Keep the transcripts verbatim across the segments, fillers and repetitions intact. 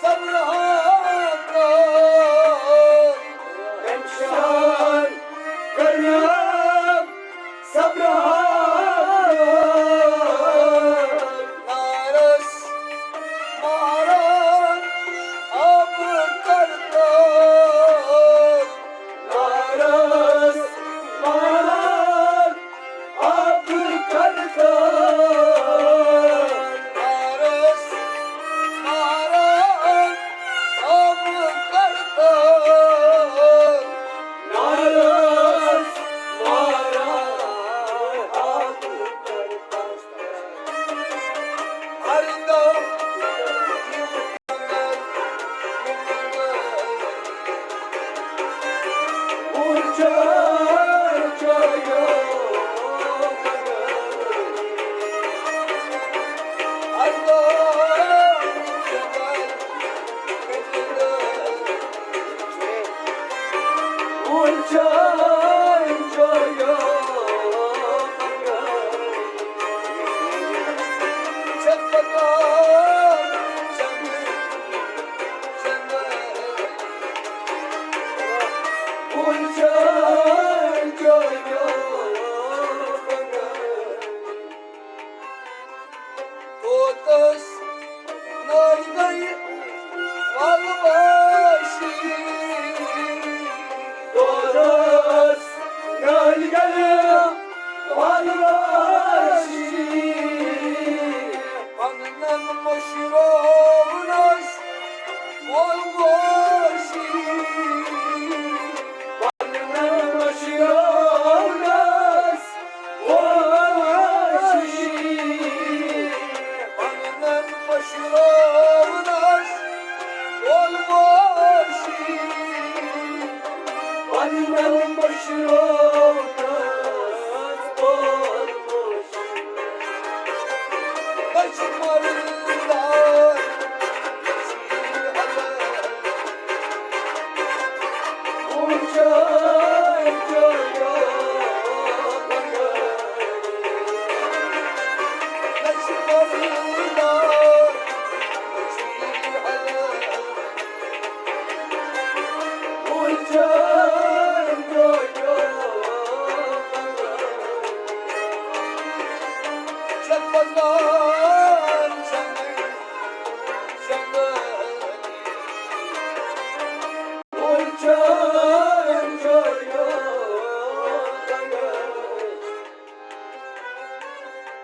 صبرہان کٔرۍ۔ تٔمۍ شان کٔرۍ صبرہان۔ نارس ماران آب کرتان۔ نارس ماران آب کرتان۔ نارس ماران آب کرتان۔ نارس ماران آب کرتان۔ ہر دم کوتس نٲلۍ گٔیہِ ولوٲسی۔ کوتس نٲلۍ گٔیہِ ولوٲسی۔ پننٮ۪ن مٔشرٲونس وول گوشی۔ پننٮ۪ن مٔشرٲونس وول گوشی۔ پننٮ۪ن مٔشرٲونس وول گوشی۔ پننٮ۪ن مٔشرٲونس وول گوشی۔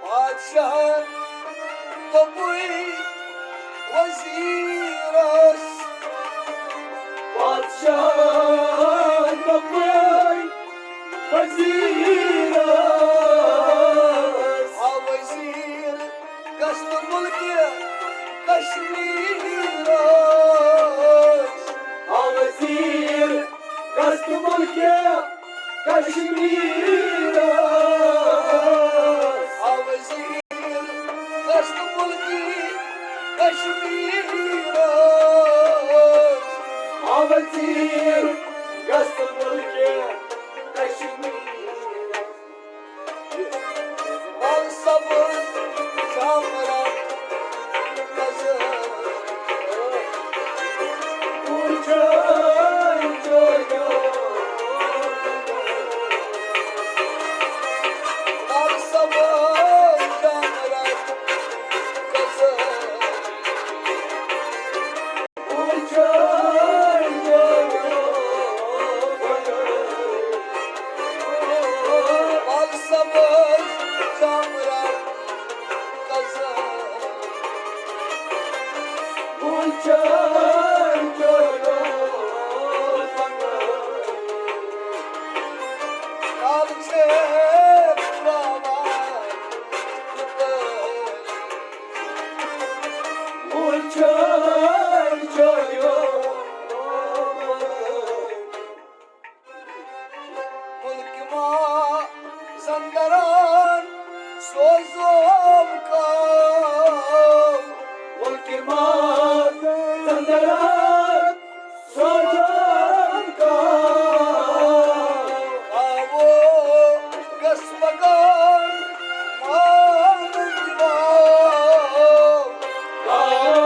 بادشاہن دوٚپُے وزیرس۔ بادشاہن دوٚپُے وزیرس۔ آ وزیر گژھ تہٕ مُلکہِ کشمیرس۔ آ وزیر گژھ تہٕ مُلکہِ کشمیرس۔ آ وزیر گژھ تہٕ مُلکہِ کشمیرس۔ آ وزیر گژھ تہٕ مُلکہِ کشمیرس۔ ول سبز شامرا نظر۔ ول سبز شامرا نظر۔ مُلکہِ ما زندران سوزوم کاو۔ مُلکہِ ما زندران سوزوم کاو۔ آوو گژھ مکان مانٕکۍ واو۔ آوو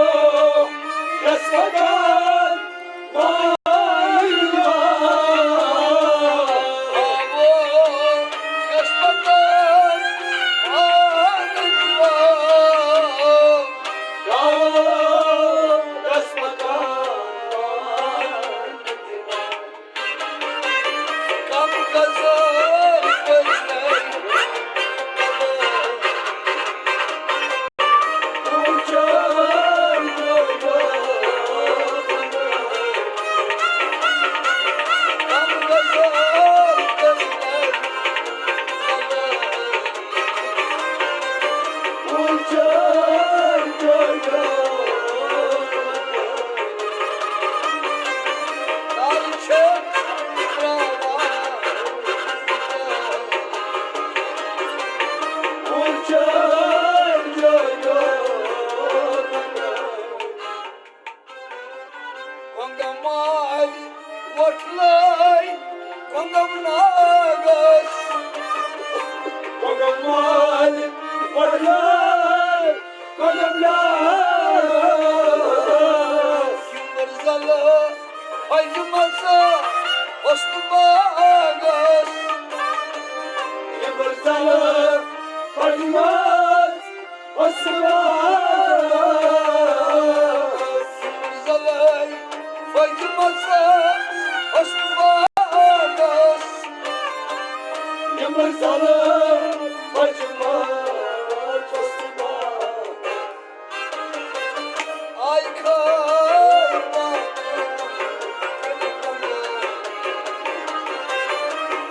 کۄنٛگہٕ مالہِ وۄٹھ لٲے کۄنٛگہٕ ناگس۔ کۄنٛگہٕ مالہِ وۄٹھ لٲے کۄنٛگہٕ ناگس۔ یمبر زلہٕ پھجمژٕ حسن باغس۔ یمبر زلہٕ پھجمژٕ حسن باغس۔ زلے پھجمژٕ حسن باغس۔ یمبر زلہٕ پھجمژٕ حسن باغس۔ آے خٲر پاکھ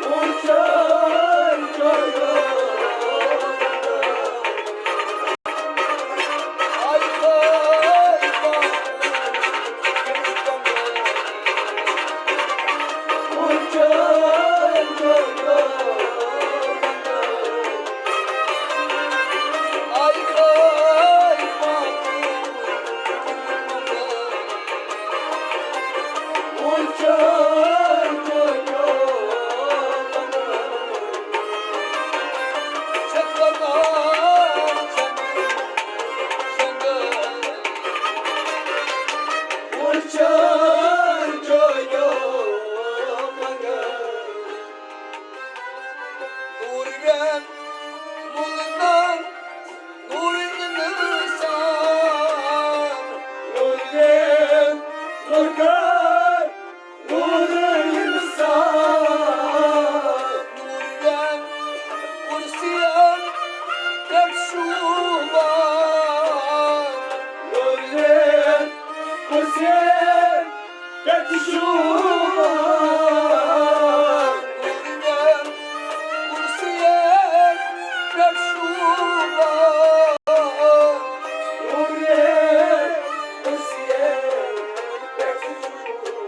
وُچھان جویو۔ نور انسان۔ نور انسان۔ نور کرسین پٮ۪ٹھ شوٗبان۔ نور کرسین پٮ۪ٹھ شوٗبان۔ نور کرسین پٮ۪ٹھ شوٗبان۔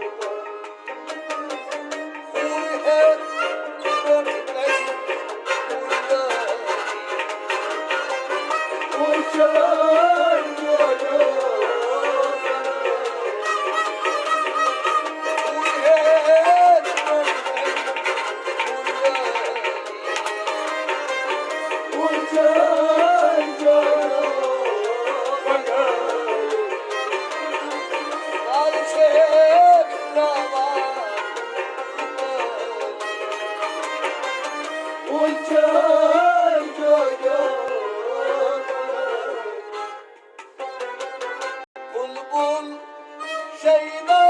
بلبل شیدا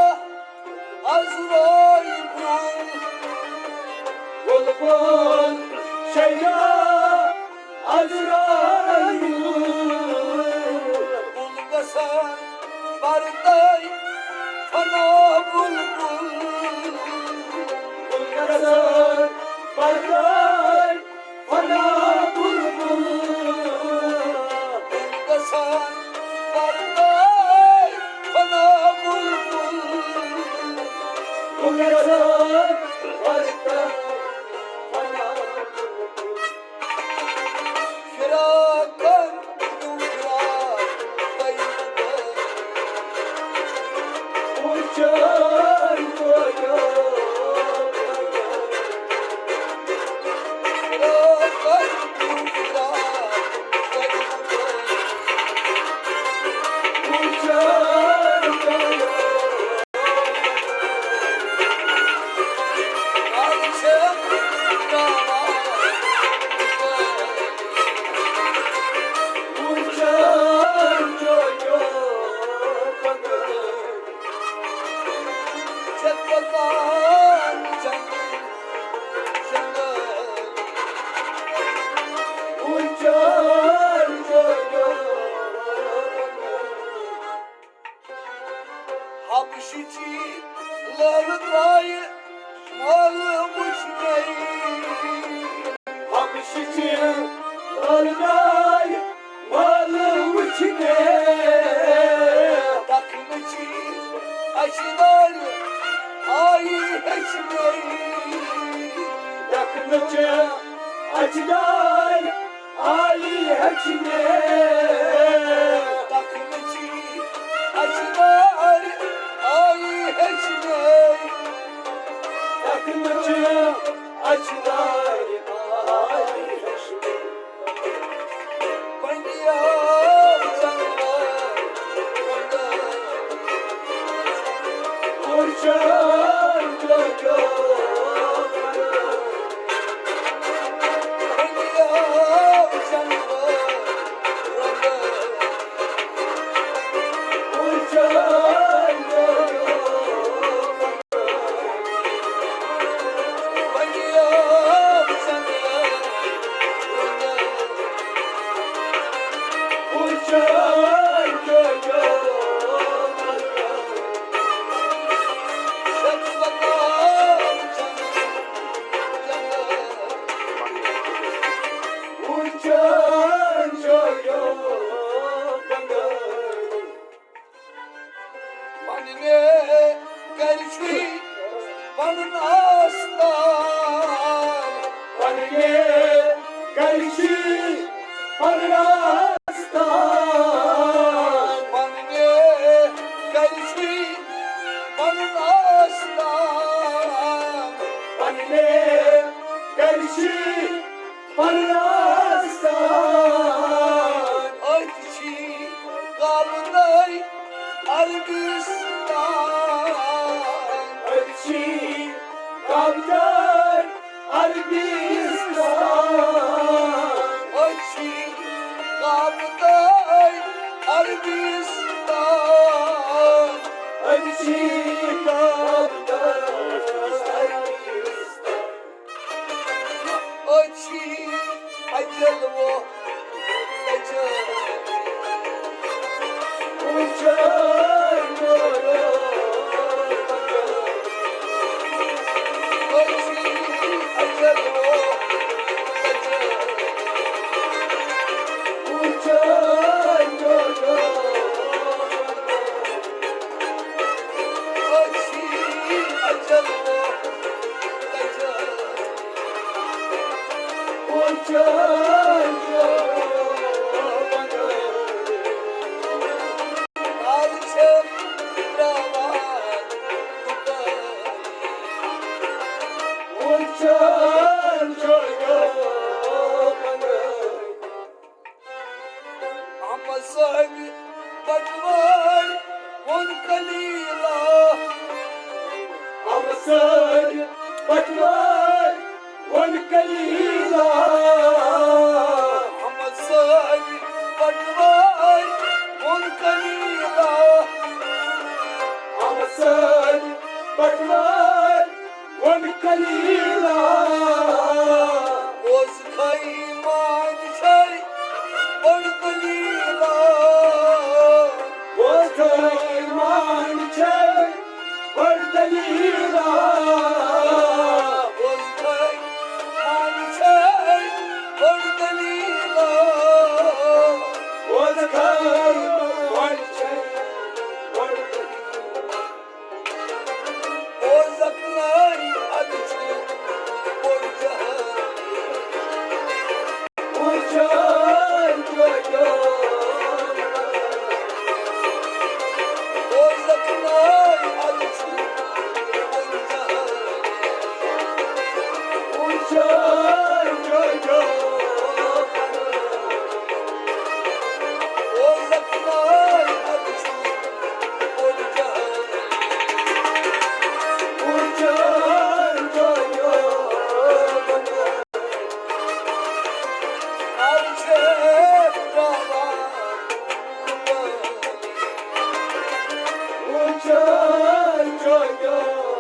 عذرائے کُن۔ بلبل شیدا عذرائے کُن۔ کُن گژھان پردے فنا بلبل۔ کُن گژھان پردے فنا بلبل۔ گژھان پردے فنا بلبل۔ گژھان پردے فنا بلبل۔ فراقن حبشچی لٲلہٕ درٛایہِ مٲلہٕ وٕچھنَے۔ حبشچی لٲلہٕ درٛایہِ مٲلہٕ وٕچھنَے۔ دَکھنٕچی اَچھِ دارِ آیہِ ہیٚچھنَے۔ دَکھنٕچہِ اَچھِ دارِ آیہِ ہیٚچھنَے۔ دَکھنٕچی اَچھِ دارِ آیہِ ہیٚچھنَے۔ دَکھنٕچہِ اَچھِ دارِ آیہِ ہیٚچھنَے۔ بنیاد جنگل۔ پننہِ گرِ چھُے پنُن آستان۔ پننہِ گرِ چھُے پنُن آستان۔ پننہِ گرِ چھُے پنُن آستان۔ پننہِ گرِ چھُے پنُن آستان۔ أتھۍ چھی کعبہٕ تہٕ عربستان۔ أتھۍ چھی کعبہٕ تہٕ عربستان۔ أتھۍ چھی کعبہٕ تہٕ عربستان۔ أتھۍ چھی کعبہٕ تہٕ عربستان۔ أتھۍ چھی اجل ووت اجل۔ أتھۍ چھی اجل ووت اجل۔ أتھۍ چھی اجل ووت اجل۔ احمد صٲبۍ بٹوٲرۍ ووٚن کلیٖلا۔ احمد صٲبۍ بٹوٲرۍ ووٚن کلیٖلا۔ احمد صٲبۍ بٹوٲرۍ ووٚن کلیٖلا۔ احمد صٲبۍ بٹوٲرۍ ووٚن کلیٖلا۔ بوز خٲہی مانہِ چھے بٔڑ دٔلیٖلا۔ بوز خٲہی مانہِ چھے بٔڑ دٔلیٖلا۔ بوز خٲہی مانہِ چھے بٔڑ دٔلیٖلا۔ بوز خٲہی مانہِ چھے بٔڑ دٔلیٖلا۔ بوزکھ ناری ادٕ چھُ بوٚڑ جہان۔ بوزکھ ناری ادٕ چھُ بوٚڑ جہان۔ بوزکھ ناری ادٕ چھُ بوٚڑ جہان۔